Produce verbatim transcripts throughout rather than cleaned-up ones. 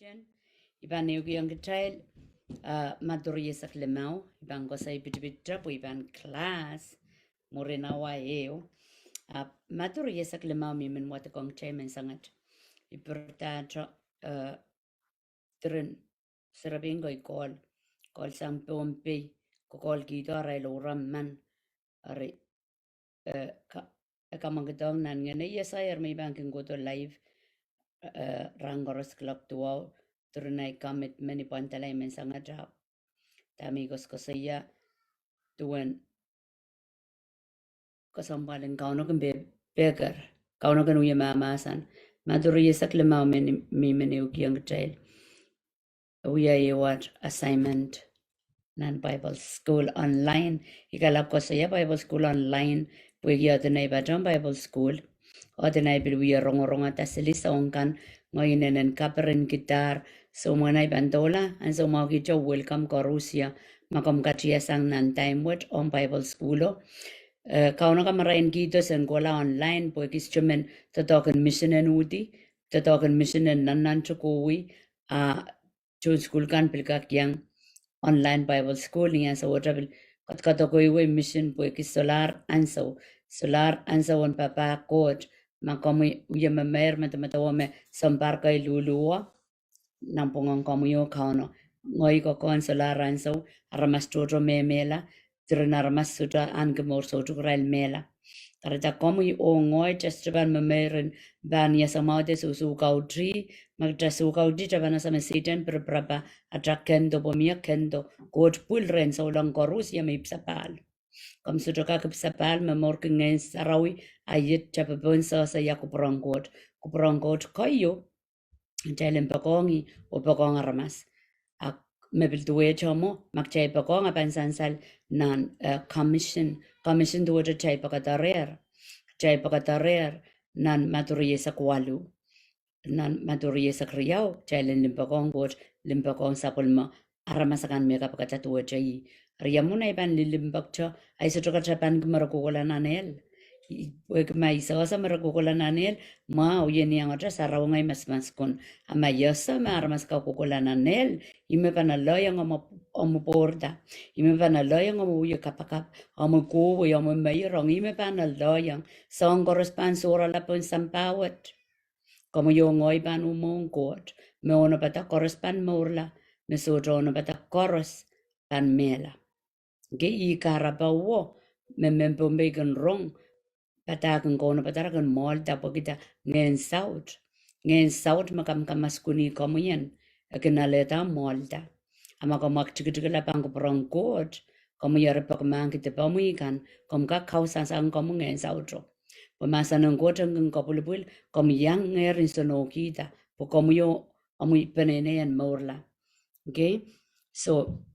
Jen, I pahn ehukihong kitail, ah, Madiu riesek limau, I pahn koasoi pitipit pwe I pahn class, mwurin awa ehu. Ah, Madiu riesek limau me I men wadekohng kitail menseng et. I pirda, eh, diren seri pein ko I call, call sang Pohnpei, ko call kihdo arail ouraman, ari, eh, ka, e kamwekid ong nan ngehn, e iasai me I pahn kin kohdo live, eh, rahn koaros kuloak duwau, diren ahi commitment I pahn ndalai menseng et. Dahme I koasoakoasoia, duwen kesempwal en Kauno kin pe, peker, Kauno kin wie mahmahsen. Madiu riesek limau me I men ehukihong kitail. Wia ehu aht assignment nan Bible School online. I kalap koasoia Bible School online pwehki e dene I patohwan Bible School, e dene I pil wie rongorongada seli soahng kan, ngehi inenen kaperen kidahr. So mwein I pahn doula, ansou mwahu kitail welcome koarusie, ma komw katiasang nan time wet ong Bible School o. Eh, Kauno kamarain kihdo sen kohla online pwehki sohte men doadoahk en mission en uhdi, doadoahk en mission en nannantukuwi, ah, tohn sukuhl kan pil kak iang online Bible School, ni ansou wet pil kadkadokei wei mission pwehki solahr ansou, solahr ansou en papah Koht. Ma komwi wie memeir, medemedewe me sounpar kei luluwa, nanpwungen komwi oh Kauno. Ngehi kokohn solahr ansou, aramas tohto mehmehla, diren aramas sohte ahneki mour soutuk irail mehla. Kahrehda komwi oh ngehi kitail sohte pahn memeir en pahn iasomwahu de sohsohkautih, ma kitail sohkautih kitail pahn ese me Sehdan pirapirapa, atail kendo pwe mie kendo, Koht pwil rehn souleng koaros, ia me ipwisapahl. Komw sohte kak ipwisapahl, momourki Ngehn Sarawi, a iet kitail popohn sehse, ia kupwur en Koht. Kupwur en Koht keieu, kitail en poakohng ih oh poakohng aramas. A me pil duwehte mwo, ma kitail poakohng a pahn sansal nan, eh, commission, commission duwehte kitail pekederehr, kitail pekederehr nan Madiu riesek waluh. Nan Madiu riesek riau, kitail en limpoakohng Koht, limpoakohng sapwellime aramas akan me kapikada duwehte ih. Eri ia mwomwen ei pahn lilimpoakte, I sohte kak pahn kin me re kohkohla nan ehl. I, pwehki ma I sehse me re kohkohla nan ehl, mwahu, I en iangete sarawi ngehi masimasikun. A ma I ese me aramas kak kohkohla nan ehl, ihme pahn lelohng omw, omw pwourda. Ihme pahn lelohng omw wie kapakap, omw kohwei, omw meirong, ihme pahn lelohng. Soahng koaros pahn sohrala pohn sampah wet. Komwi oh ngehi pahn uhmwohng Koht, me onopada koaros pahn mourla, me sohte onopada koaros pahn mehla. Ngehi, ih kahrepe wo me mehn Pohnpei kin rong, padahk en kaunopada re kin mwoalda pwehkihda ngehn saut. Ngehn saut me kamakamasakuni komwi en, e kin alehda mwoalda. A ma komw aktikitikla pahn kupwur en Koht, komwi eri peki mahkpen dipomwi kan, komw kak kausansang komwi ngehn sauto. Pwe mahsen en Koht en kin kapwilipwil, komw iang ngehr nsenohkihda, pwe komwi oh omwi peneinei en mourla. Okay? So,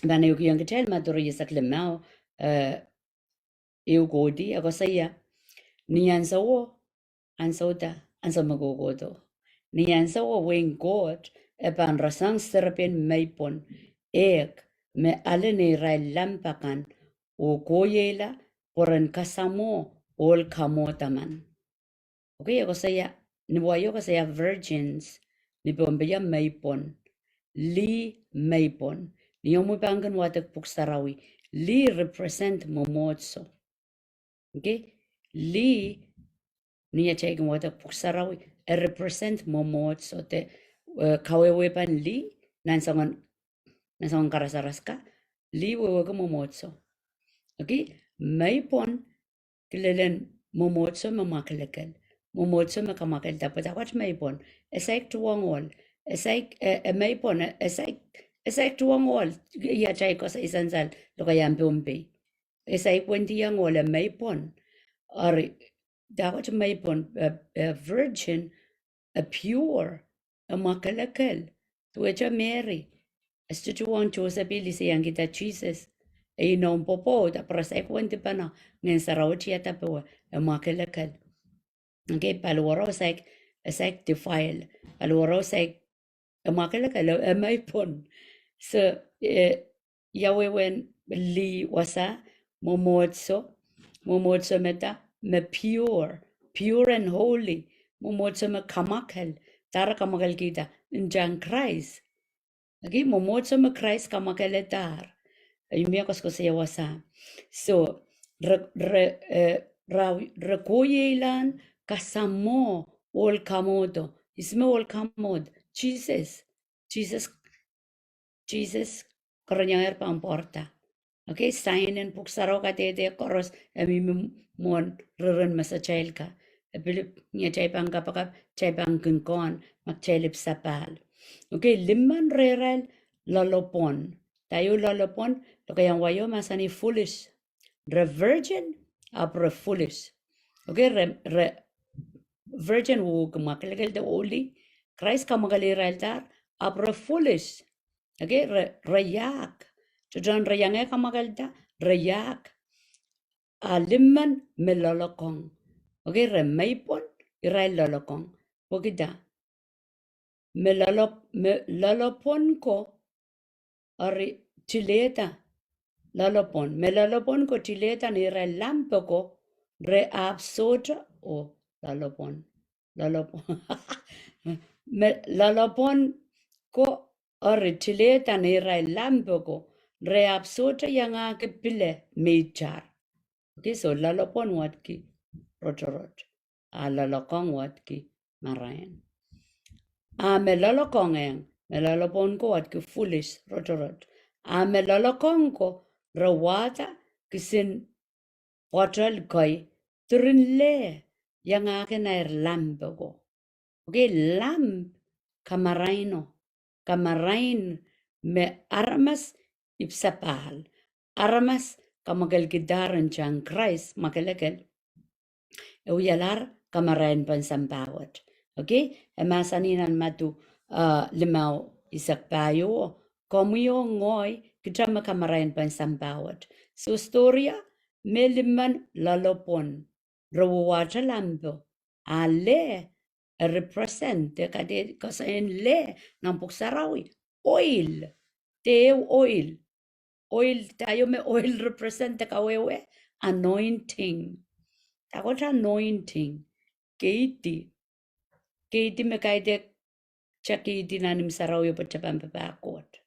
pahn ehukihong kitail Madiu riesek limau, eh, ehu kohdi, e koasoia, ni ansouo, ansouda, ansou me kohkohdo. Ni ansouo wehin Koht, e pahn rasehng serepein meipwon, ehk, me ale neirail lamp akan, oh kohiehla, pwe ren kasamwo ohl kamwohdaman. Okay, e koasoia, ni wai o koasoia virgins, ni Pohnpei ia meipwon, lih meipwon. Ni omwi pahn kin wadek Pwuhk Sarawi, lih represent mwomwohdiso. Okay, lih, ni atail kin wadek Pwuhk Sarawi, e represent mwomwohdiso de, eh, kawehwehpen lih, nan soangen, nan soangen karasaras ka, lih wehwehki mwomwohdiso. Okay, meipwon, kilelen mwomwohdiso me mwakelekel, mwomwohdiso me kamwakelda, pwe dahkot meipwon, e saik tuhwong ohl, e saik, eh, eh, meipwon, eh, e saik, e saik tuhwong ohl, ia atail koasoi sansal lokaiahn Pohnpei. E saik wendiong ohl, e meipwon. Eri, dahkot meipwon, eh, eh, virgin, e pure, e mwakelekel. Duwehte Meri, e sohte tuhwong Joseph pil iseiangkihda Sises. E inou pwopwoud, ahpw re saik wendipene, Ngehn Sarawi tiada powe, e mwakelekel. Okay, paliwaro saik, e saik defile, paliwaro saik, e mwakelekel, e meipwon. So, eh, ia wehwehn lih wasa, mwomwohdiso, mwomwohdiso me da, me pure, pure and holy, mwomwohdiso me kamwakel, Dahre kamwakelkihda? Ntahn Krais. Okay, mwomwohdiso me Krais kamwakeledahr. I mie koasokoasoia wasa. So, re, re, eh, ra, re kohieilan kasamwo ohl kamwohdo. Ihs me ohl kamwohd? Sises. Sises, Sises kereniengehr pahn pwarada. Okay, sainen Pwuhk Sarawi kadehde koaros e mihmi mwohn ririn mesatail ka. E pil, ni atail pahn kapakap, atail pahn kin kohn, ma kitail ipwsapahl. Okay, limmen rehrail loalopwon. Dahio loalopwon? Lokaiahn wai o mahsanih foolish. Re virgin, ahpw re foolish. Okay, re, re virgin, wehwehki mwakelekel de holy. Krais kamwakele iraildahr, ahpw re foolish. Okay, re, re iahk. Tohtohn re iang eh kamwakelda, re iahk. A limmen me loalokong. Okay, re meipwon, irail loalokong. Pwekida? Me loalop, me loalopwon ko, eri tilehda, loalopwon. Me loalopwon ko tilehda neirail lampo ko, re ahpw sohte, oh, loalopwon. Loalopwon. Me loalopwon ko, eri tilehda neirail lampo ko, re ahpw sohte iangahki pile meitar. Okay, so loalopwon wadki rotorot. A loalokong wadki marain. A me loalokong eng, me loalopwon ko wadki foolish, rotorot. A me loalokong ko, re wahda kisin pwoatel kei, diren leh, iangahki neirail lampo ko. Okay, lamp kamaraino, kamarain me aramas ipwsapahl, aramas kamwakelkidahr ntahn Krais mwakelekel, e wialahr kamarainpen sampah wet. Okay, e mahsanih nan Madiu, uh, limau, eisek pahieu, komwi oh ngehi, kitail me kamarainpen sampah wet. So story a, me limmen loalopwon, re wawahte lampo. A leh, e represent, de kadeik koasoiong leh nan Pwuhk Sarawi, oil. De ehu oil. Oil, dahio me oil represent de kawehwe? Anointing. Dahkot anointing? Keidi. Keidi me kaidehk, kitail keidi nan imw sarawio pwe kitail pahn papah Koht.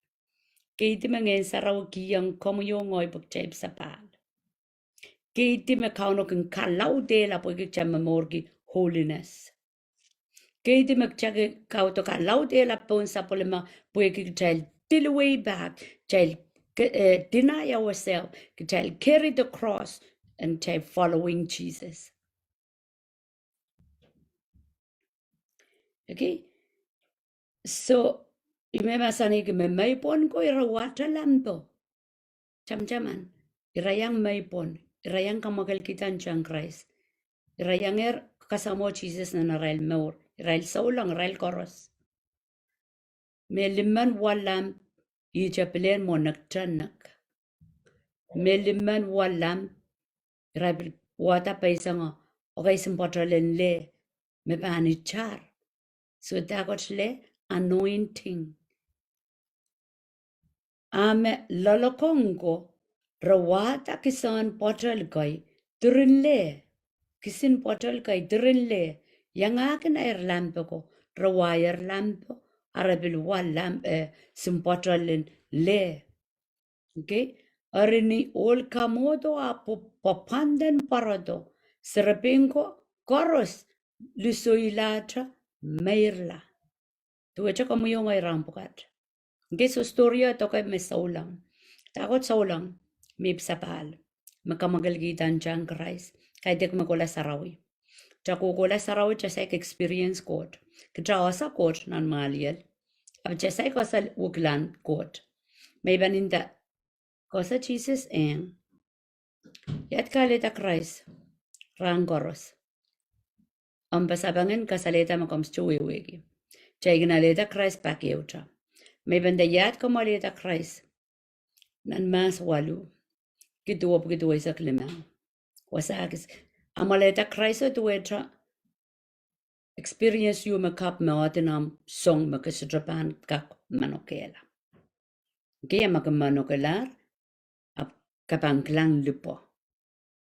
Keidi me Ngehn Sarawi kihong komwi oh ngehi pwe kitail ipwsapahl. Keidi me Kauno kin kalaudehla pwehki kitail momourki holiness. Keidi me kitail, Kauno kalaudehla pohn sapwellime pwehki kitail pil wehwehki, kitail, eh, deny ourselves, kitail carry the cross, and kitail following Jesus. Okay? So, ih me mahsanihki me meipwon ko ira wahte lampo. Tamataman, ira iang meipwon, ira iang kamwakelkihda ntahn Krais. Ira iangehr kasamwo Sises nan arail mour, irail souleng, irail koaros. Me limmen wa lamp, ihte pil en mwo nektenek. Me limmen wa lamp, irail pil wahda peisengo, okay, kisin pwoatol en leh, me pahn itar. So dahkot leh? Anointing. A me loalokong ko, re wahda kisin pwoatol kei, diren leh. Kisin pwoatol kei, diren leh. Iangahki neirail lampo ko, re waier lampo, a re pil wa lamp, eh, kisin pwoatol en leh. Okay? Eri ni ohl kamwohdo ahpw pwapwanden pwarodo, serepein ko koaros lusoilahte meirla. Duwehte komwi oh ngehi rahn pwukat. Okay, so story o doke me souleng. Dahkot souleng? Me ipwsapahl, me kamwakelkihda ntahn Krais, kaidehk me kohla sarawi. Kitail kohkohla sarawi, kitail saik experience Koht. Kitail ese Koht nan mwahliel, ahpw kitail saik ese wekilahn Koht. Me I pahn nda, koasoia Sises, eh, iet kahrehda Krais rahn koaros, omw pasapeng en kasalehda me komw sohte wehwehki. Kitail kin alehda Krais pak ehute. Me I pahn nda, iet komw alehda Krais? Nan mahs waluh, kid ehu pwukat eisek limau. Wasa kis, amw alehda Krais, duwehte experience ieu me kapw me oahdi nan omw song me ke sohte pahn kak manokehla. Okay, a ma ke manokelahr, ahpw ke pahn kilang lipwo.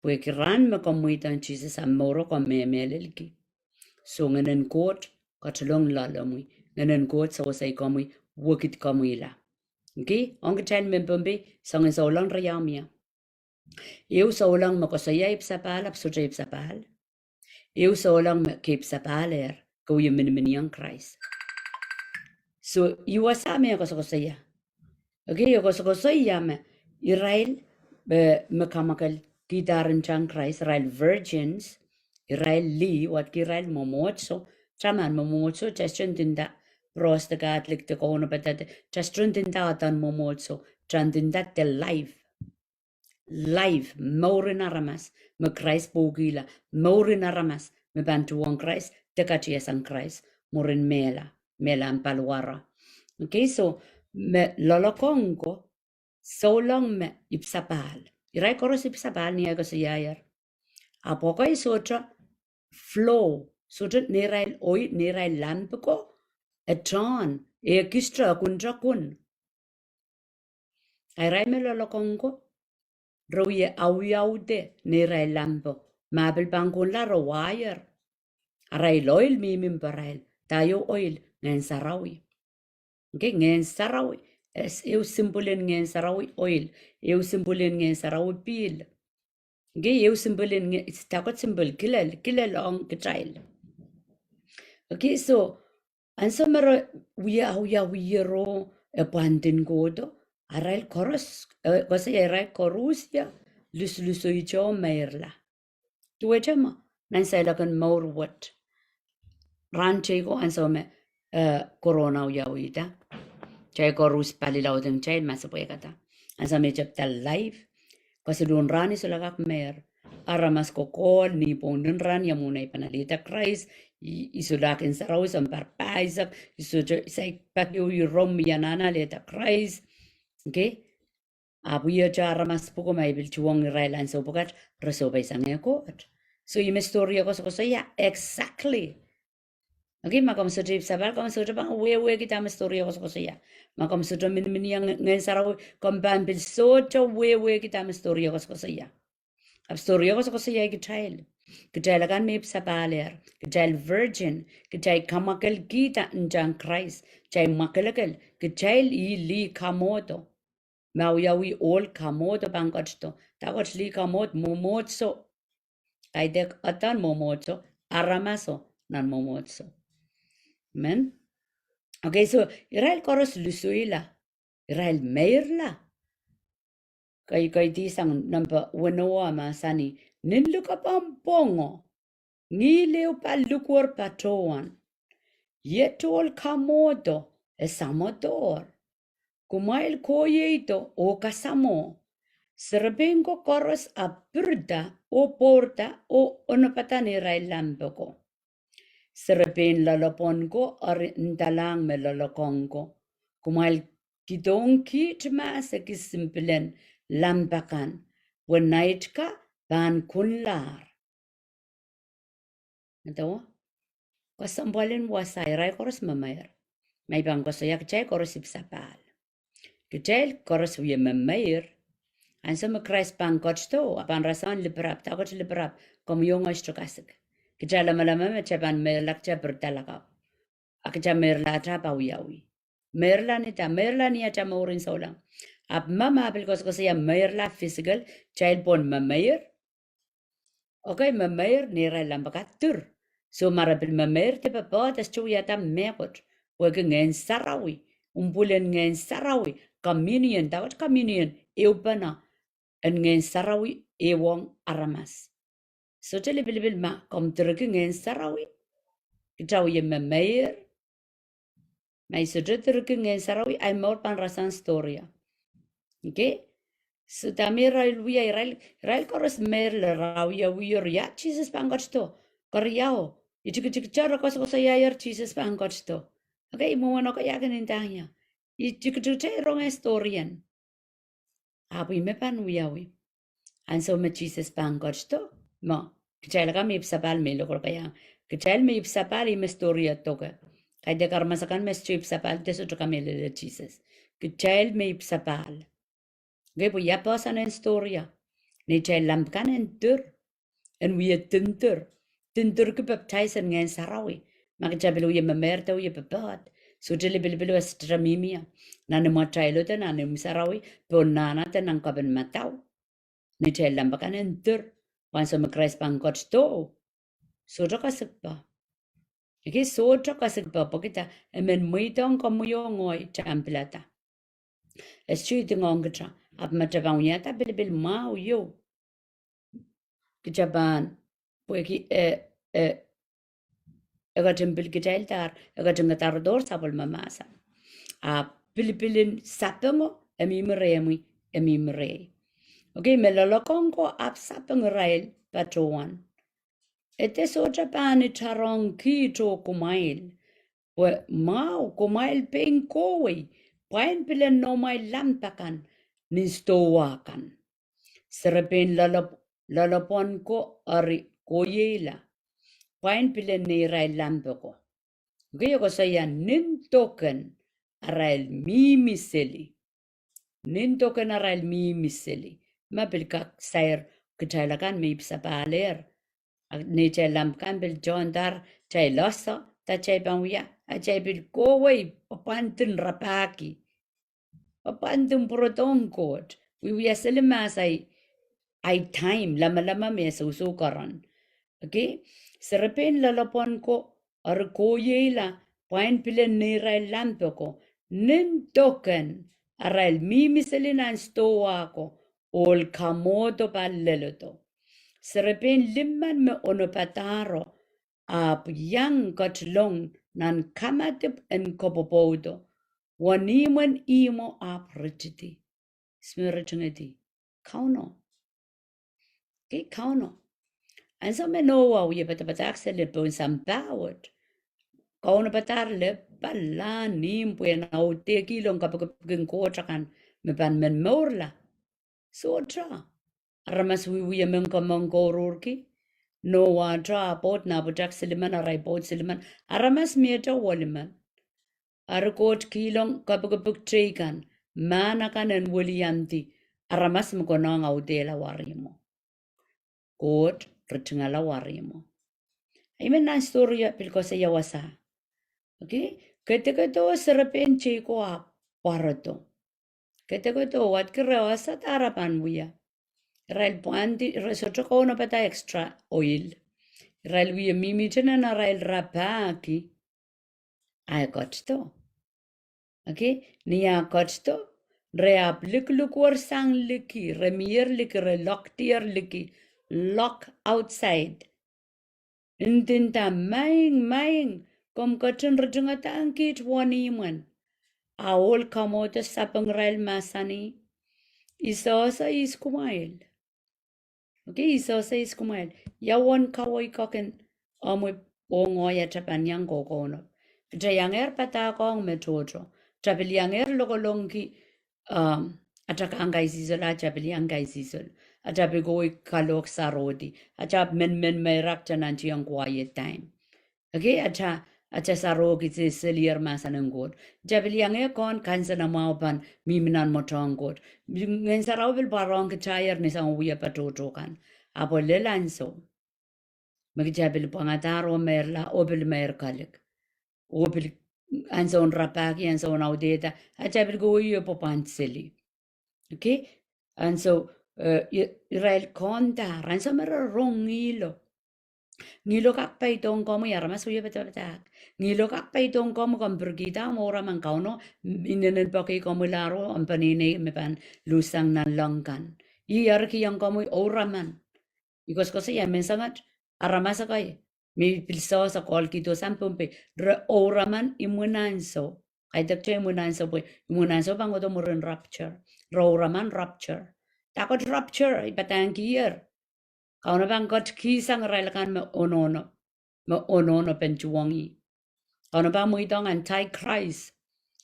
Pwehki rahn me komw mweidohng Sises omw mouro, komw mehlelki. So Ngehn en Koht Ketilong loalemwi. Ngehnen Koht sewesei komwi, wekid komwihla. Okei, ong kitail mehn Pohnpei, soangen souleng riau mie. Ehu souleng me koasoia ipwsapahl, ahpw sohte ipwsapahl. Ehu souleng me ke ipwsapahlehr, ke wie miniminiong Krais. So, ih wasa me koasokoasoia. Okei, e koasokoasoia me irail, eh, me kamwakelkidahr ntahn Krais, irail virgins, irail lih, wadki irail mwomwohdiso, taman mwomwohdiso, tasohte ndinda, Pros de Katlik de Kauno Padahk de, tasohte ndinda uhdahn mwomwohdiso, ta ndinda de life. Life, mouren aramas, me Krais pwukihla, mouren aramas, me pahn tuhwong Krais, de katiasang Krais, mwurin mehla, mehla en paliwaro. Okei, so, me loalokong ko, souleng me ipwsapahl. Irail koaros ipwsapahl ni ahi koasoiaier. Ahpw ekei sohte flow, sohte neirail oil, neirail lamp ko, e tohn, e kistra, e kunta kun. A irail me loalokong ko, re wie awiawihda neirail lampo, ma pil pahn kunla re wire. Arail oil mihmi mparail, da ieu oil, Ngehn Sarawi. Okei, Ngehn Sarawi, ehu symbol en Ngehn Sarawi oil, ehu symbol en Ngehn Sarawi pihl. Okei, ehu symbol en Ngehn, it's a good symbol, kilel, kilel ong kitail. Okei, so, ansou me re wie awiawih ro, e pwandin kohdo, arail koaros, eh, koasoia irail koaros ia, luslusoito meirla. Duwehte ma, nan seiloak en mour wet. Rahn tei ko ansou me, eh, corona wiawihda. Kitail koaros pali lauding kitail masepwehkada. Ansou me tepda live. Kasukuhl rahn I solahr kak meir. Aramas kokohl ni pwong nin rahn ia mwohn ei pahn alehda Krais, I, I solahr Ngehn Sarawi sounpar pahisek, I sohte, I saik pak ieu rom ia nan alehda Krais. Okei? Ahpw iet aramas pwuko ma I pil tuhwong irail ansou pwukat, re sohpeisang eh Koht. So ih me story e koasokoasoia, exactly. Okei, ma komw sohte ipwsapahl, komw sohte pahn wehwehki dahme story e koasokoasoia. Ma komw sohte miniminiong Ngehn Sarawi, komw pahn pil sohte wehwehki dahme story e koasokoasoia. Ahpw story e koasokoasoia kitail. Kitail akan me ipwsapahl er, kitail virgin, kitail kamwakelkihda ntahn Krais, kitail mwakelekel, kitail ih lih kamwohdo. Me awiawih ohl kamwohdo pahn ketido. Dahkot lih kamwohd, mwomwohdiso. Kaidehk uhdahn mwomwohdiso, aramaso nan mwomwohdiso. Amen. Okei, so, irail koaros lusuila, irail meirla. Kei, keidi sang nempe weneu mahsanih, nin likapw en pwongo, ngihl ehu pal likwer patohwan. Iet ohl kamwohdo, e samwodohr. Kumwail kohieido oh kasamwo. Serepein ko koaros ahpw pirida oh pwourda oh onopada neirail lampo ko. Serepein loalopwon ko eri ndalahng me loalokong ko. Kumwail kidohng kiht mahs ekis simpilen lamp akan, pwe nait ka pahn kunlahr. Medewe? Kesempwal en wasa irail koaros memeir. Ma I pahn koasoia kitail koaros ipwsapahl. Kitail koaros wie memeir. Ansou me Krais pahn ketido, a pahn rasehng lipirap, dahkot lipirap, komw iang oahs tokasik. Kitail lamalam me kitail pahn meirla kitail pirida lakapw. A kitail meirlahte ahpw awiawih. Meirla ni da, meirla ni atail mouren souleng. Ahpw ma, ma pil koasokoasoia meirla physical, kitail pwon memeir. Okei, memeir, neirail lamp akan dir. So ma re pil memeir, de pepehd e sohte wiahda mehkot. Pwehki Ngehn Sarawi, umpwul en Ngehn Sarawi, communion, dahkot communion, ehupene en Ngehn Sarawi, ehuong aramas. Sohte lipilipil ma komw direki Ngehn Sarawi, kitail wie memeir. Ma I sohte direki Ngehn Sarawi, ahi mour pahn rasehng story. Okei? So dahme irail wia, irail, irail koaros meirla, re awiawih, ia Sises pahn ketido. Keriau, I tikitikte re koasokoasoiaier Sises pahn ketido. Okei, mwomwen okei, I kin ndahng ie. I tikitikte rong eh story en. Ahpw ih me pahn wiawi. Ansou me Sises pahn ketido, ma, kitail akan me ipwsapahl me I lokol kaiang. Kitail me ipwsapahl ih me story e doke. Kaidehk aramas akan me sohte ipwsapahl de sohte kamehlele Sises. Kitail me ipwsapahl. Okei, pwe ia person en story a? Neitail lamp kan en dir. En wie dindir. Dindirki pepdais en Ngehn Sarawi. Ma kitail pil wie memeirda wie pepehd, sohte lipilipil wet sehte mihmi ie. Nan imwatail o de nan imw sarawi, pohn nahna de nan kapin madau, neitail lamp akan en dir. Pwe ansou me Krais pahn ketido, sohte kasikpe. Ekei sohte kasikpe pwehki dah? E men mweidohng komwi oh ngehi, tampihlada. E sohte idingohng kitail, ahpw ma kitail pahn wiahda pilipil mwahu ieu, kitail pahn, pwehki e, e, e ketin pil kitaildahr, e ketin kadarodohr sapwellime mahsen. Ahpw pilipil en sapeng o, e mihmi rehmwi, e mihmi rehi. Okei, me loalokong ko ahpw sapeng irail patohwan, e de sohte pahn itarohng kiht oh kumwail, pwe mwahu kumwail pein kohwei, pwain pilen noumwail lamp akan nin sidohwa kan. Serepein loalop-, loalopwohn ko eri kohieila, pwain pilen neirail lampo ko. Okei, e koasoia nin doken arail mihmi seli. Nin doken arail mihmi seli. Ma pil kak sair kitail akan me ipw sapahlehr, a neitail lamp kan pil tohndahr, kitail ese dah kitail pahn wia, a kitail pil kohwei, pwe pahn din rapahki, pwe pahn din pwurodohng Koht, wiewia seli mahs ahi, ahi time, lamalam me e sohso keren. Okei, serepein loalopwohn ko eri kohieila, pwain pilen neirail lampo ko, nin doken arail mihmi seli nan sidohwa ko, ohl kamwohdo pahn leledo. Serepein limmen me onopadahro, ahpw iang ketilong nan kamadipw en kopwopwoudo, wenihmwen ihmwo ahpw ritidi. Ihs me ritingedi? Kauno. Okei, Kauno. Ansou me Nohwa wie padapadahk seli pohn sampah wet, kaunopadahr lipwalahn ihmw pwe en audehkihla kapikipik en Koht akan me pahn men mourla. Sohte. Aramas wiewia mengkomeng kouruhrki. Nohwa te ah pwoud, nah pwutak silimen, arail pwoud silimen, aramas miehte welimen. Eri Koht kihlong kapikipik teikan, mahn akan en weliandi, aramas me konehng audehla warihmwo. Koht ritingala warihmwo. Ih me nan story e pil koasoia wasa. Okei, kedekedo serepein tei ko ahpw pwarodo. Kedekedo, wadki re ese dah re pahn wia. Irail pwandi, re sohte kaunopada extra oil. Irail wie mihmihte nan arail rapahki, a e ketido. Okei, ni ah ketido, re ahpw likilikwersang liki, re mier liki, re lokdier liki, lock outside. Ndinda, Maing, maing, komw ketin ritingadahng kiht wenihmwen. A ohl kamwohdo sapeng irail mahsanih, I sohte ihs kumwail. Okei, I sohte ihs kumwail. Ia uwen kaweid kan omwi oh ngehi atail pahn iang kokounop? Kitail iangehr padahkohng me tohto. Kitail pil iangehr lokolongki, um, atail kahng kaisihsol, atail pil iang kaisihsol. Atail pil kohwei kalohk sarohdi. Atail men, men meirak, atail nantihong quiet time. Okei, atail, atail sarohki selier mahsen en Koht. Kitail pil iangehr kohn kansenamwahu pahn mihmi nan mwoatohng Koht. Ngehn Sarawi pil pwarohng kitail ni soangen wiepe tohto kan. Ahpw lel ansou me kitail pil pwangadahr oh meirla, oh pil meirkalik, oh pil ansoun rapahki, ansoun audehda, atail pil kohwei oh pwand seli. Okei, ansou, eh, i-, irail kondahr, ansou me re rong ngihlo. Ngihlo kak peidohng komwi, aramas wie padapadahk. Ngihlo kak peidohng komwi, komw pirkihda omw ouraman. Kauno inenen poakei komwi lahr omw peneinei me pahn luhssang nanleng kan. Ih eri kihong komwi ouraman. I koasokoasoia me soangen aramas akan me pil sohte kohlkihdo sang Pohnpei, re ouraman imwin ansou. Kaidehkte imwin ansou pwe imwin ansou pahn kohdo mwurin rapture. Re ouraman rapture. Dahkot rapture, I padahngkier? Kauno pahn ketikihsang irail kan me onohno, me onohno pen tuhwong ih. Kauno pahn mweidohng Antichrist,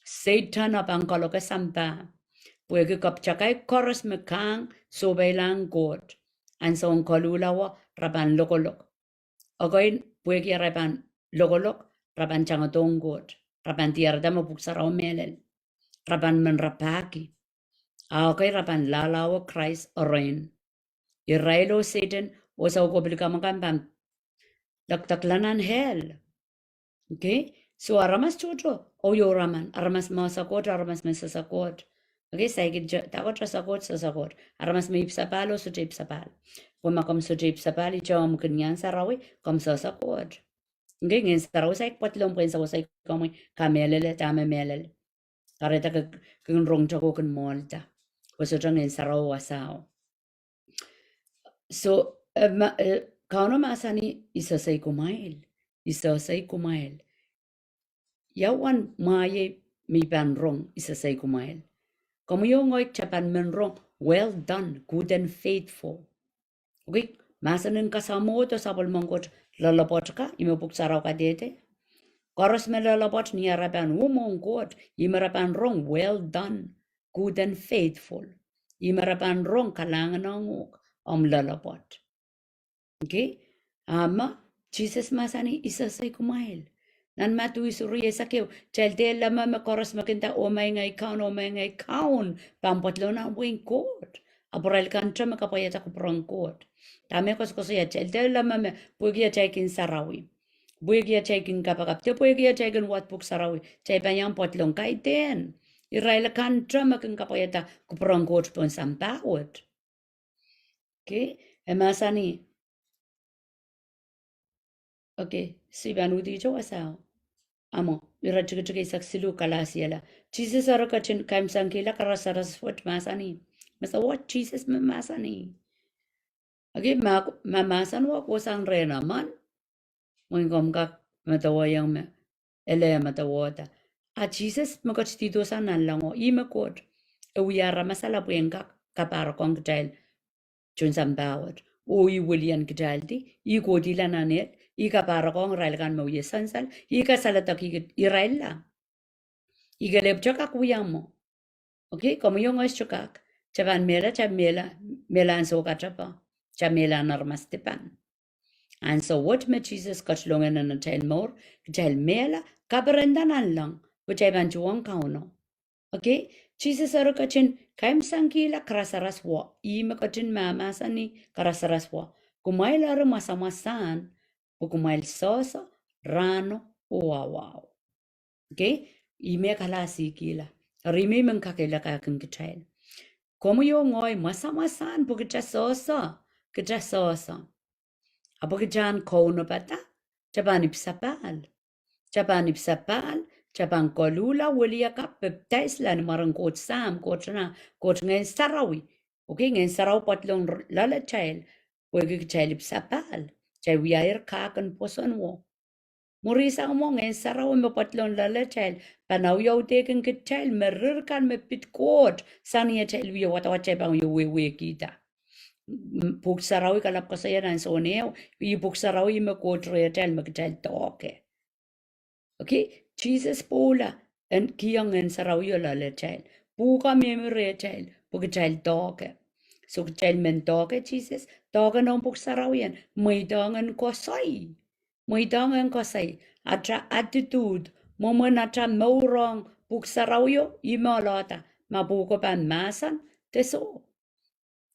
Sehdan, e pahn kaloke sampah. Pwehki kapwtakai koaros me kahng sohpeilahng Koht, ansoun koluhla wet re pahn lokolok. Okei, pwehki re pahn lokolok, re pahn tangadohng Koht, re pahn diarada me Pwuhk Sarawi mehlel, re pahn men rapahki. A okei, re pahn lahlahwe Krais erein. Irail oh Sehdan oh soukohp likamw akan pahn lekdekla nan hell. Okay? So aramas tohto, oh, ioraman, aramas me ese Koht, aramas me sehse Koht. Okay, saikinte, dahkot ese Koht, sehse Koht. Aramas me ipwsapahl, oh sohte ipwsapahl. Pwe ma komw sohte ipwsapahl, ihte omw kin iang sarawi, komw sehse Koht. Okay, Ngehn Sarawi saik pwadlong pwe en sewese komwi kamehlele, dahme mehlel. Kahrehda ke kin rong tohto kin mwoalda. Pwe sohte Ngehn Sarawi wasao. So, eh, ma-, eh, Kauno mahsanih, I sehse kumwail, I sehse kumwail. Ia uwen mwahiei me I pahn rong, I sehse kumwail? Komwi oh ngehi kitail pahn men rong, "Well done, good and faithful." Okay, mahsen en kasamwodo sapwellimen Koht loalopwoat ka, ih me Pwuhk Sarawi kadehde. Koaros me loalopwoat ni ara pahn uhmong Koht, ih me re pahn rong, "Well done, good and faithful." Ih me re pahn rong, "Kalahngan ong uhk, omw loalopwoat." Okay? A ma, Sises mahsanih, I sehse kumwail. Nan Madiu isuh rieisek ehu, kitail dehr leme me koaros me kin nda, "Oh, maing ei Kaun, oh, maing ei Kaun," pahn pwadlong nan wehin Koht. Ahpw irail kan te me kapwaiada kupwuren Koht. Dahme koasokoasoia? Kitail dehr leme me pwehki atail kin sarawi, pwehki atail kin kapakap, de pwehki atail kin wad Pwuhk Sarawi, kitail pahn iang pwadlong? Kaidehn. Irail kan te me kin kapwaiada kupwuren Koht pohn sampah wet. Okay, e mahsanih. Okay, se pahn uhdi te wasao. Ahmw, iretikitik eisek siluh kalahsiala. Sises eri ketin kaimwisekihla karasaras wet, mahsanih. Medewe Sises me mahsanih. Okay, ma, ma mahsen wet kohsang rehn emen, mwein komw kak medewehiong me ele medewehda. A Sises me ketidihdo sang nanlengo, ih me Koht, e wia aramas akan pwe en kak kapahrek ong kitail tohn sampah wet. Oh ih wilian kitaildi, ih kohdihla nan ehl, ih kapahrek ong irail kan me wie sansal, ih kasaledekih irailla. Ih kelehpw te kak wia mwo. Okay, komwi oh ngehi sohte kak. Kitail pahn mehla, kitail mehla, mehla ansou katepe. Kitail mehla nan aramas dipan. Ansou wet me Sises ketilong nan atail mour, kitail mehla, kaperenda nanleng, pwe kitail pahn tuhwong Kauno. Okay, Sises eri ketin kaimwisekihla karasaras wet, ih me ketin mahmahsanih karasaras wet. Kumwail eri mwasamwasahn, pwe kumwail sehse, rahno, oh wahu. Okay, ih me kalahsikihla. Eri ih me I men kakehlakahkin kitail. Komwi oh ngehi mwasamwasahn pwe kitail sehse, kitail sehse. Ahpw kitail en kaunopada, kitail pahn ipwsapahl. Kitail pahn ipwsapahl, kitail pahn koluhla, wiliakapw, papidaisla ni mwaren Koht Sahm, Koht Nah, Koht Ngehn Sarawi. Okay, Ngehn Sarawi pwadlong loalatail, pwehki kitail ipwsapahl, kitail wiahier kahk en pwoson wet. Mwuri sang mwo Ngehn Sarawi me pwadlong loalatail pahn audaudkin kitail me rirkan me pid Koht, sang ni atail wie wadawad kitail pahn wie wehwehkihda. Pwuhk Sarawi kalap koasoia nan Sohn ehu, ih Pwuhk Sarawi me Koht rehtail me kitail doahke. Okay, Sises pwoula en kihong Ngehn Sarawio loalatail, pwuhko mihmi rehtail pwe kitail doahke. So kitail men doahke Sises, doahke noumw Pwuhk Sarawi en mweidohng en koasoi. Mweidohng en koasoi, ata attitude, mwomwen ata mour ong Pwuhk Sarawio, ih me ohlahda ma pwuhko pahn mahsen de soh.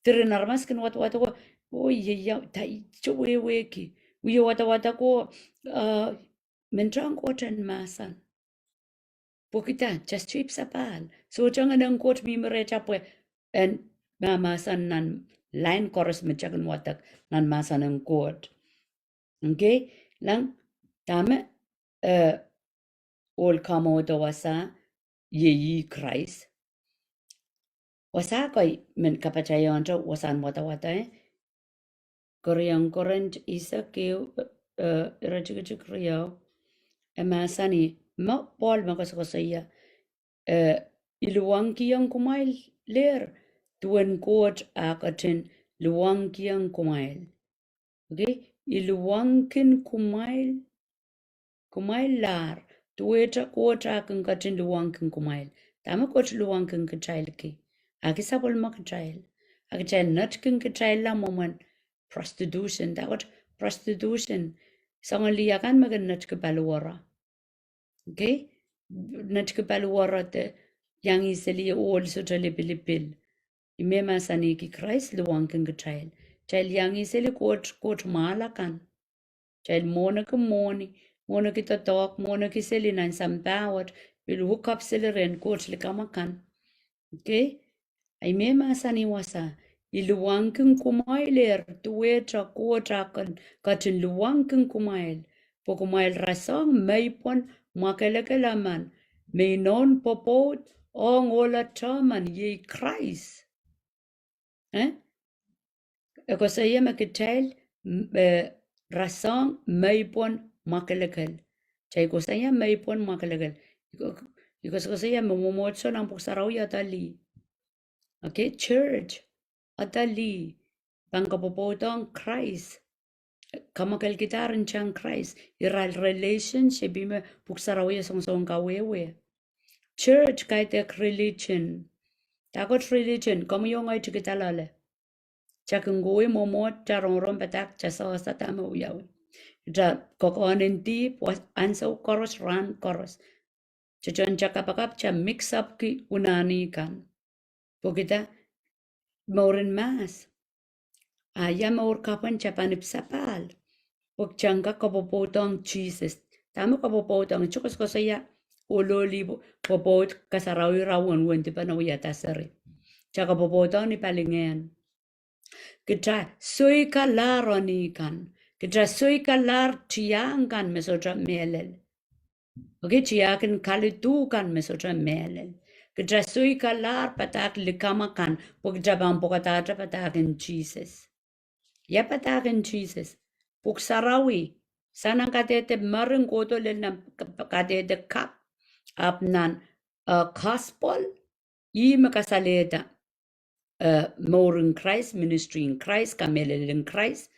Diren aramas kin wadawad ko, oh, ie, ie, da ihte wehwehki, wie wadawad ko, uh, men tang Koht en mahsen. Pwehki da, just to ipwsapahl. Sohte Ngehn en Koht mihmi rehtail pwe en mahmahsen nan lain koaros me kitail kin wadek nan mahsen en Koht. Okay, lang, dahme, eh, ohl kamwohdo wasa, iei ih Krais. Wasa kei men kapatahieng wasahn wadawad, eh, Keriau Korint eisek ehu, eh, iretikitik riau, e mahsanih, me Pohl me koasokoasoia, eh, I luwangkihong kumwailehr, duwen Koht ah ketin luwangkihong kumwail. Okay, I luwangkin kumwail, kumwaillahr, duwehte Koht ah kin ketin luwangkin kumwail. Dahme Koht luwangkin kitail ki? Aki sapwellime kitail. A kitail netkin kitailla mwomwen prostitution, dahkot prostitution, soangen lih akan me kin netki paliwere. Okay? Netki paliwere de iang ihseli ohl sohte lipilipil. Ih me mahsanihki Krais luwangkin kitail. Kitail iang ihseli koht, koht mwahl akan. Kitail mwohniki mwohni, mwohneki doadoahk, mwohneki seli nan sampah wet, pil hook up seli rehn Koht likamw akan. Okay? Ahi me mahsanih wasa, I luwangki kumwailehr, duwehte Koht a kin ketin luwangki kumwail, pwe kumwail rasehng meipwen mwakelekel emen, me inoun pwopwoud ong ohla tehmen, iei Krais. Eh? E koasoia me kitail, m-, eh, rasehng meipwen mwakelekel. Kitail koasoia meipwen mwakelekel. I ko-, I koasokoasoia me mwomwohdiso nan Pwuhk Sarawi ede lih. Okay, church, ede lih. Pahn kapwopwoudehng Krais. Kamwakelkidahr ntahn Krais. Irail relationship ih me Pwuhk Sarawi e songosong kawehwe. Church kaidehk religion. Dahkot religion, komwi oh ngehi kitail loale. Kitail kin kohwei mwomwohd, kitail rongorong padahk, kitail sewese dahme wiawi. Kitail kokohn en dihp, wa-, ansou koaros, rahn koaros. Kitail tohn kitail kapakap, kitail mix up ki unani kan. Pwehki dah? Mouren mahs. A ia mour kapw en kitail pahn ipwsapahl? Pwe kitail kak kapwopwoudehng Sises. Dahme kapwopwoudehng? Kitail koasokoasoia ohl oh lih pwo-, pwopwoud kasarawi, ira wenwendipene wiahda seri. Kitail kapwopwoudehng ni palingehn. Kitail soikalahr ni kan. Kitail soikalahr tiahk kan me sohte mehlel. Okay, tiahk en kaliduh kan me sohte mehlel. Kitail soikalahr padahk likamw akan, pwe kitail pahn pwukadahte padahk en Sises. Ia padahk en Sises? Pwuhk Sarawi. Sang nan kadehde mering kohdo lel nan k-, kadehde kapw. Ahpw nan, eh, gospel, ih me kasalehda, eh, mouren Krais, ministry en Krais, kamehlel en Krais.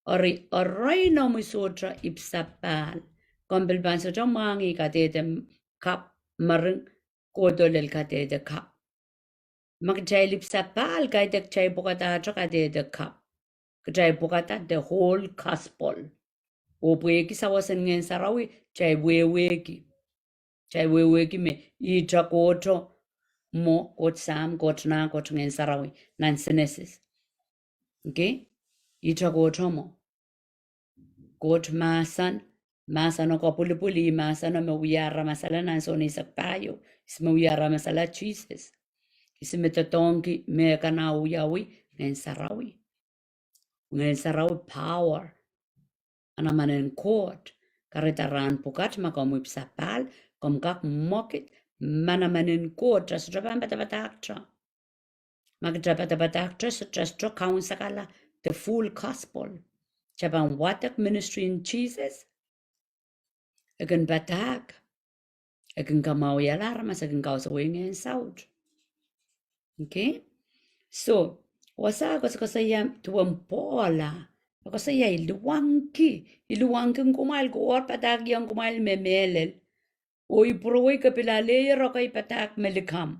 Eri, eri noumw sohte ipwsapahl, komw pil pahn sohte mwahngih kadehde m-, kapw, mering kohdo lel kadehde kapw. Ma kitail ipwsapahl, kaidehk kitail pwukadahte kadehde kapw. Kitail pwukada the whole gospel. Oh pwehki sawas en Ngehn Sarawi, kitail wehwehki. Kitail wehwehki me ihte Kohto mwo, Koht Sahm, Koht Nah, Koht Ngehn Sarawi, nan Senesis. Okay? Ihte Kohto mwo. Koht mahsen, mahseno kapwilipwil, ih mahseno me wia aramasala nan Sohn eisek pahieu, ihs me wia aramasala? Sises. Ihs me doadoahngki mehkan ah wiawi? Ngehn Sarawi. Ngehn Sarawi power. Manaman en Koht. Kahrehda rahn pwukat ma komw ipwsapahl, komw kak mwekid manaman en Koht, kitail sohte pahn padapadahkte. Ma kitail padapadahkte, kitail sohte kaunsekala the full gospel. Kitail pahn wadek ministry en Sises. E kin padahk. E kin kamwahwihala aramas, e kin kausawih ngehn saut. Okay? So, wasa koasokoasoia duwen Pohl, e koasoia, I luwangki, I luwangki kumwail, ke oar padahkihong kumwail me mehlel. Oh I pwurowei ke pil alehier ekei padahk me likamw.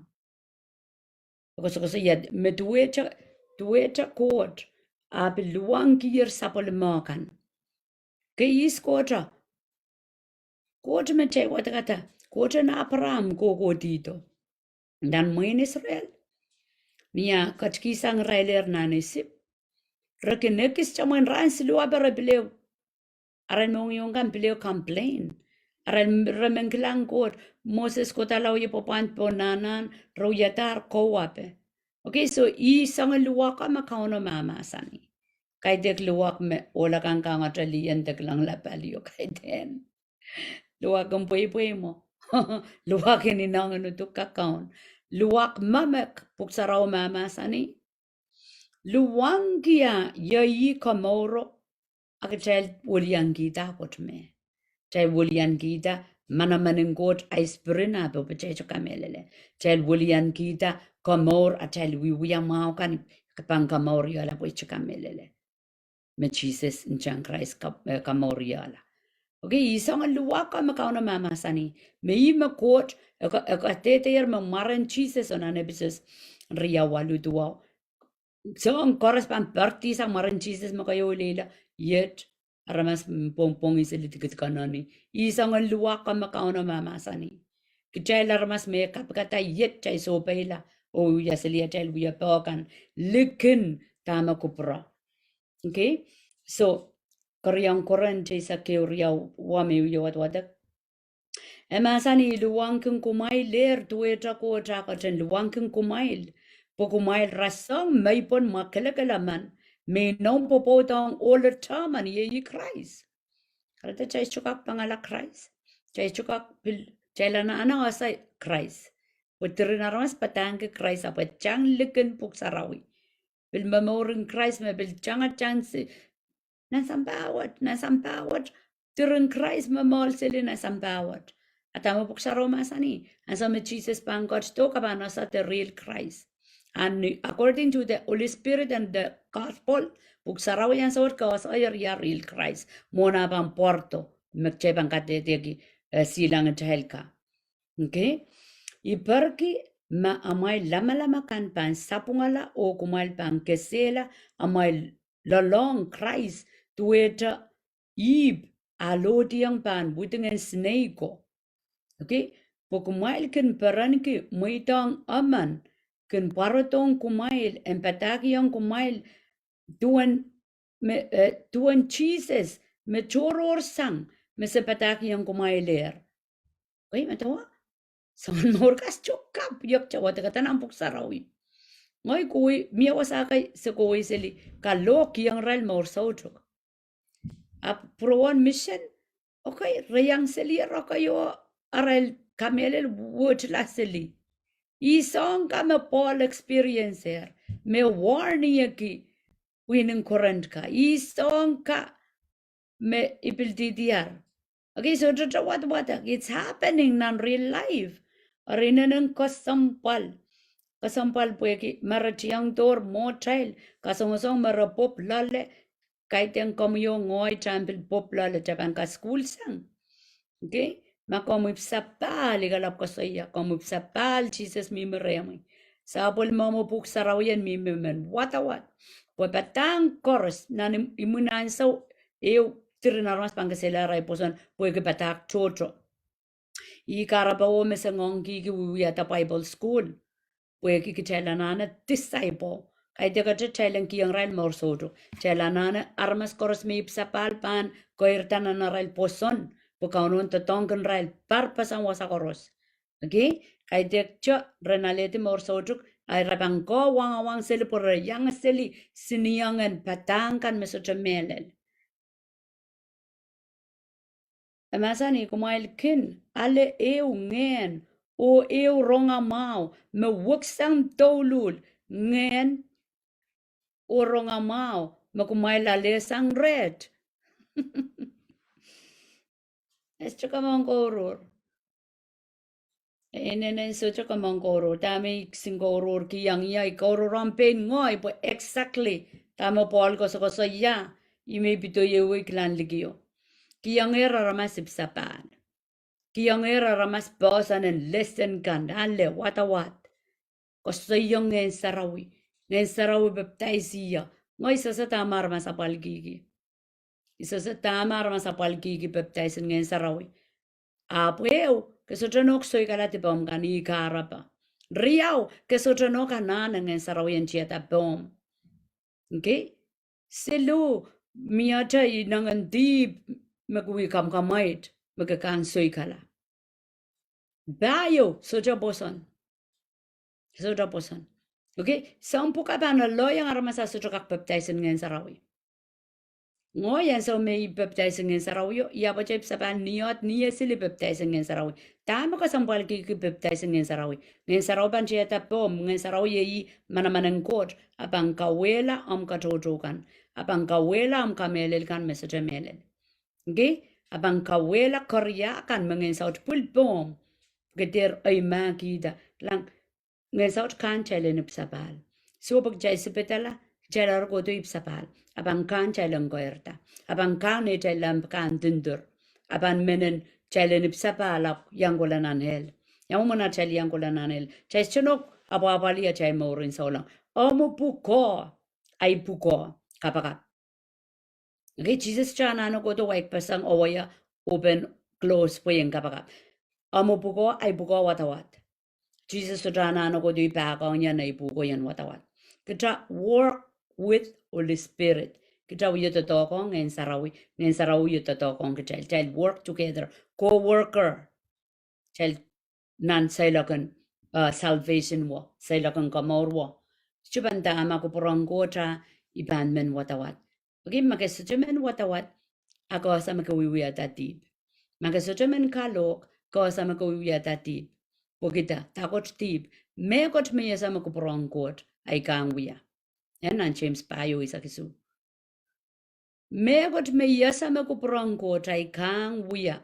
E koasokoasoia me duwehte, duwehte Koht, a pil luwangkier sapwellime kan. Ke ihs Kohto? Koht me kitail wadekada, Koht en Apraam kohkohdihdo. Nan mwein Israel, ni ah ketikihsang irailehr nan Isip, re kin ekis tamwen rahn siluh ape re pil ehu, arail mohngiong kan pil ehu complain. Arail, re men kilang Koht, Moses kohda lao ie pwapwand pohn nahnan, re wiadahr kou ape. Okay, so ih soangen luwak me Kauno mahmahsanih. Kaidehk luwak me ohl akan kangete lih en de kilangala palio kaidehn. Luwak en pweipwei mwo. Luwak en inengieng uduk kakaun. Luwak me, me Pwuhk Sarawi mahmahsanih. Luwangki ah iei komouro, a kitail weliankihda Koht me. Kitail weliankihda manaman en Koht, Spirit en Koht, pwe kitail sohte kamehlele. Kitail weliankihda komour, atail wiewia mwahu kan, ke pahn komouriehla pwe kitail sohte kamehlele me Sises ntahn Krais ka-, eh, komouriehla. Okay, ih soangen luwak me Kauno mahmahsanih. Me ih me Koht, e ka-, e kadehdehier me mwaren Sises nan Episos riau waluh duwau. Soahng koaros pahn poardihsang mwaren Sises me keieu lelohng, iet aramas pwongpwongih seli dikedik en eni. Ih soangen luwak me Kauno mahmahsanih. Kitail aramas me kapikada iet kitail sohpeila, oh wia seli atail wiepe kan, likin dahme kupwure. Okay? So, Keriau Korint eisek ehu, riau, wa me I wie wadwadek. E mahsanih, I luwangkin kumwailehr duwehte Koht ah ketin luwangkin kumwail, pwe kumwail rasehng meipwen mwakelekel emen, me inoun pwopwoud ong ohl atail men, iei Krais. Kahrehda kitail sohte kak pangala Krais. Kitail sohte kak pil, kitail anahne ese Krais. Pwe diren aramas padahngki Krais, ahpw e tang likin Pwuhk Sarawi. Pil momourin Krais me pil tangatang se, nan sampah wet, nan sampah wet, diren Krais me momour seli nan sampah wet. A dahme Pwuhk Sarawi mahsanih? Ansou me Sises pahn ketido, ke pahn ese de real Krais. And according to the Holy Spirit and the gospel, Pwuhk Sarawi, ansou wet ke ese ia real Krais. Mwohn ah pahn pwarodo, me kitail pahn kadehdehki, eh, silangin kitail ka. Okay? I peki ma amwail lamalam akan pahn sapwungala oh kumwail pahn kesehla amwail loalahng Krais duwehte ihp ah lohdiong pahn widingen sineik ko. Okay? Pwe kumwail kin perenki mweidohng emen kin pwarodohng kumwail en padahkihong kumwail duwen, me, eh, duwen Sises me tohrohrsang me se padahkihong kumwailehr. Okay, medewe? Soangen mour ka sohte kak pwehki wadek nan Pwuhk Sarawi. Ngehi kohwei, mie wasa kei se kohwei seli, kalohkihong irail mour soutuk. Ahpw pwurohn mission, okay, re iang seli, re keieu arail kamehlel wetla seli. Ih soahng ka me Paul experienceer, me warningki pwihnen Korint ka. Ih soahng ka me I pil dihdiar. Okay, sohte wadwadek, it's happening nan real life. Eri inenen kesempwal. Kesempwal pwehki ma re tiong dohr mwohtail, kasongosong me re pwupw loale, kaidehn komwi oh ngehi, kitail pil pwupw loale, kitail pahn kasukuhlsang. Okay? Ma komwi ipwisapahl, I kalap koasoia, komwi ipwisapahl Sises mihmi rehmwi, sapwellime omw Pwuhk Sarawi en mihmi men wadawad. Pwe padahk koaros nan im-, imwin ansou ehu, diren aramas pahn kesehla arail pwoson pwehki padahk tohto. Ih kahrepe o me se ngoangkihki wiewiahda Bible school. Pwehki kitail anahne disciple. Kaidehkte kitail en kihong irail mour soutuk. Kitail anahne aramas koaros me ipwisapahl pahn keirda nan arail pwoson, pwe Kauno en doadoahngkin irail parpeseng wasa koaros. Okay? Kaidehkte re en alehdi mour soutuk, a ira pahn kawangawang seli pwe re iang seli siniengen padahk kan me sohte mehlel. E mahsanih, kumwail kin ale ehu ngehn oh ehu rongamwahu me weksang douluhl, ngehn oh rongamwahu me kumwail alehsang reht. E sohte kamwong kouruhr. E inenen sohte kamwong kouruhr. Dahme I kisin kouruhr kihong ie, I kouruhr ong pein ngehi pwe exactly dahme Paul koasokoasoia, ih me I pedoiwei kilang likio. Kihngehr aramas ipwisapahl. Kihngehr aramas poahsoan en lesson kan, ale wadawad. Koasoiong Ngehn Sarawi. Ngehn Sarawi pepdaisih ie. Ngehi sehse dahme aramas apwalkihki. I sehse dahme aramas apwalkihki pepdaisin Ngehn Sarawi. Ahpw ehu, ke sohte nohk soikala dipomw kan, ih kahrepe. Riau, ke sohte nohk anahne Ngehn Sarawi en tiada pohmw. Okay? Siluh, miehte inengen dihp me ke wie kamwkamweit me ke kak soikala. Pahieu, sohte pwoson. Sohte pwoson. Okay? Soahng pwukat pahn lelohiong aramas a sohte kak pepdaisin Ngehn Sarawi. Ngehi ansou me I pepdaisin Ngehn Sarawio, I ahpwete ipwisapahl ni ohl ni esili pepdaisin Ngehn Sarawi. Dahme kesempwalkihki pepdaisin Ngehn Sarawi? Ngehn Sarawi pahn tiada pohmw, Ngehn Sarawi iei manaman en Koht, a pahn kauwehla omw katoutou kan, a pahn kauwehla omw kamehlel kan me sohte mehlel. Okay? A pahn kauwehla keria kan me Ngehn Saut pwil pohmw, ke dehr eimahkihda. Kilang, Ngehn Saut kahng kitail en ipwisapahl. Soh, pwe kitail sipedala, kitail kohdo ipwisapahl, a pahn kahng kitail en keirda. A pahn kahng neitail lamp kahng dindir. A pahn mehnen kitail en ipwisapahl ahpw iang kohla nan ehl. Ia mwomwen atail iang kohla nan ehl? Kitail sohte nohk apwahpwalih atail mouren souleng. Omw pwukoa, ahi pwukoa, kapakap. Okay, Sises sohte anahne kohdo waikpeseng, owaia, open, close pwe ien kapakap. Omw pwukoa, ahi pwukoa wadawad. Sises sohte anahne kohdo I pahkohng ie, ahi pwukoa ien wadawad. Kita work with Holy Spirit. Kitail wie doadoahk ong Ngehn Sarawi, Ngehn Sarawi wie doadoahk ong kitail. Kitail work together, co-worker. Kitail nan seiloak en, uh, salvation wo, seiloak en komour wo. Sohte pahn nda ma kupwur ong Koht a I pahn men wadawad. Okay, ma ke sohte men wadawad, a ke ese me ke wiewiahda dihp. Ma ke sohte men kalohk, ke ese me ke wiewiahda dihp. Pwehki dah? Dah Koht dihp? Mehkot me I ese me kupwur ong Koht, ahi kang wia. Eh, nan James pahieu eisek isuh. Mehkot me I ese me kupwur ong Koht, ahi kang wia.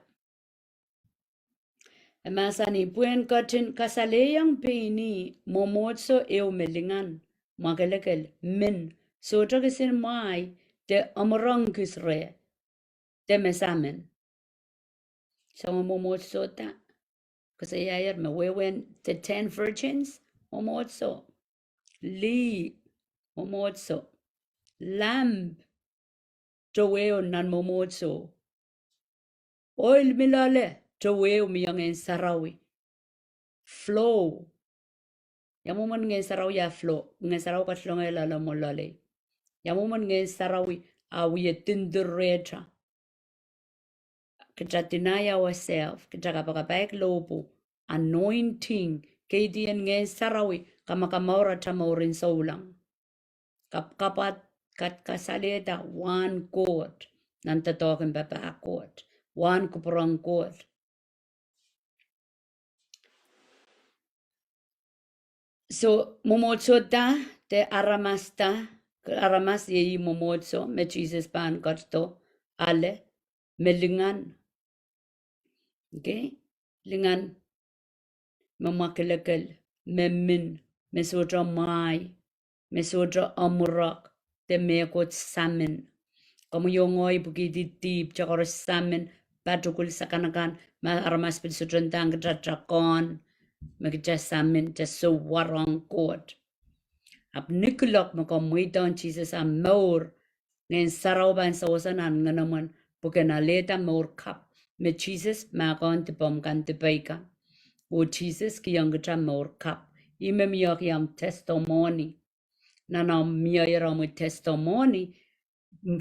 E mahsanih, pwehn ketin kasalehiong pein ih mwomwohdiso ehu me lingan, mwakelekel, min, sohte kisin mwahi, de amwurehng kis reh, de me samin. Soangen mwomwohdiso da? Koasoiaier me wehwehn the ten virgins, mwomwohdiso. Lih, mwomwohdiso. Lamb, towe nan mwomwohdiso. Oil me loale, towe mie Ngehn Sarawi. Flow. Ia mwomwen Ngehn Sarawi a flow? Ngehn Sarawi katlong loale mwo loalei. Ia mwomwen Ngehn Sarawi a wie dindin rehtail? Kita deny ourselves, kita kapakapaik lohpwu, anointing, keidien Ngehn Sarawi, kamakamour atail mouren souleng. Kap-, kapwad, kat-, kasalehda wahn Koht, nan doadoahk en papah Koht, wahn kupwur ong Koht. So, mwomwohdiso da, de aramas da? Aramas iei mwomwohdiso me Sises pahn ketido ale, me lingan. Okay? Lingan, me mwakelekel, me min, me sohte mwahi, me sohte amwurehng, de mehkot samin. Komwi oh ngehi pwekidi dihp, kita koaros samin, patukul sakanakan, ma aramas pil sohte ndahng kita, kita kohn, me kita samin, kita sohte warohng Koht. Ahpw ni kuloak me komw mweidohng Sises ahmw mour, Ngehn Sarawi pahn sewese nan ngenomwen, pwe ke en alehda mour kapw, me Sises mahkohng dipomw kan, dipei kan. Oh Sises kihong kita mour kapw. Ih me mie kihong testimony. Nan omw mieier omw testimony,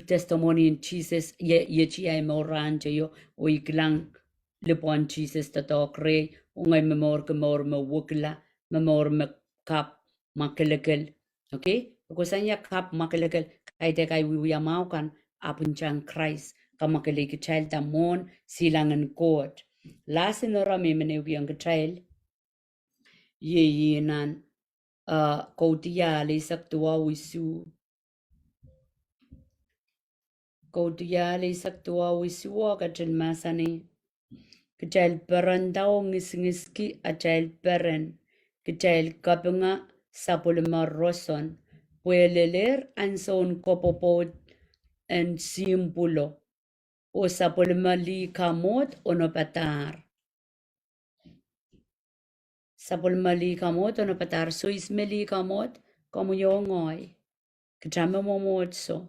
testimony en Sises, ie, iet ahi mour rahnteio, oh I kilang lipwen Sises doadoahk rehi, oh ngehi me mourki mour me wekila, me mour me kapw, mwakelekel. Okay? Kosonned ia kapw, mwakelekel? Kaidehk ahi wiewia mwahu kan, ahpw ntahn Krais kamwakelei kitail da mwohn silangin Koht. Last in the room me I men ehukihong kitail, iei nan, uh, Kaudiahl eisek duwau isuh. Kaudiahl eisek duwau isuh oh ketin mahsanih, kitail perenda oh ngisingiski atail peren, kitail kapinga sapwellime roson, pwe e lelehr ansoun kopwopwoud en sihmpwulo, oh sapwellime lih kamwohd onopadahr. Sapwellime lih kamwohd onopadahr. So ihs me lih kamwohd? Komwi oh ngehi. Kita me mwomwohdiso.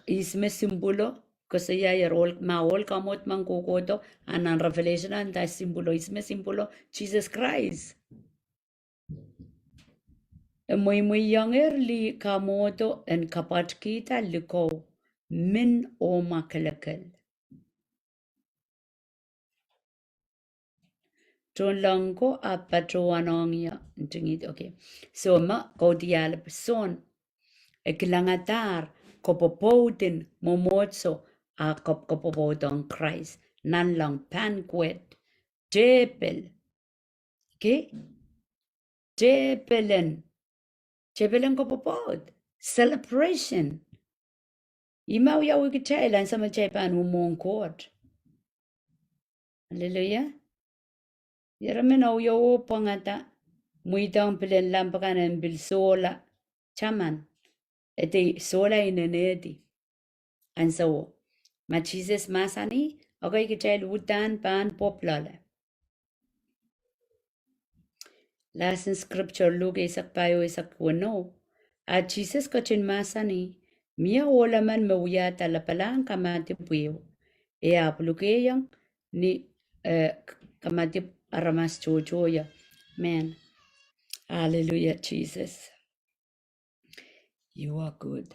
Ihs me sihmpwulo? Koasoiaier, ohl, ma ohl kamwohd men kohkohdo, a nan Revelation a nda sihmpwulo. Ihs me sihmpwulo? Sises Krais. E mweimweiiongehr lih kamwohdo en kapwatkihda likou, min oh mwakelekel. Tohnleng ko a patohwanohng ie ntingihdi, okay. So ma Kaudiahl pwuson, e kilangadahr kopwopwoud en mwomwohdiso, a kop-, kopwopwoud ong Krais, nanleng banquet, tepel. Okay? Tepel en, tepel en kopwopwoud, celebration. Ih me wiawi kitail ansou me kitail pahn mwomwohdiso Koht. Hallelujah. Ire men ahi wie pwangada, mweidohng pilen lamp akan en pil sohla taman. E dei sohla inenehdi. Ansouo. Ma Sises mahsanih, okay, kitail uhdahn pahn pwopw loale. Last in scripture, Luk eisek pahieu eisek weneu. A Sises ketin mahsanih, mie ohl emen me wiahda lapalahn kamadipw ehu, e ahpw lukehiong ni, eh, kamadipw aramas tohtohie. Amen. Hallelujah, Jesus. You are good.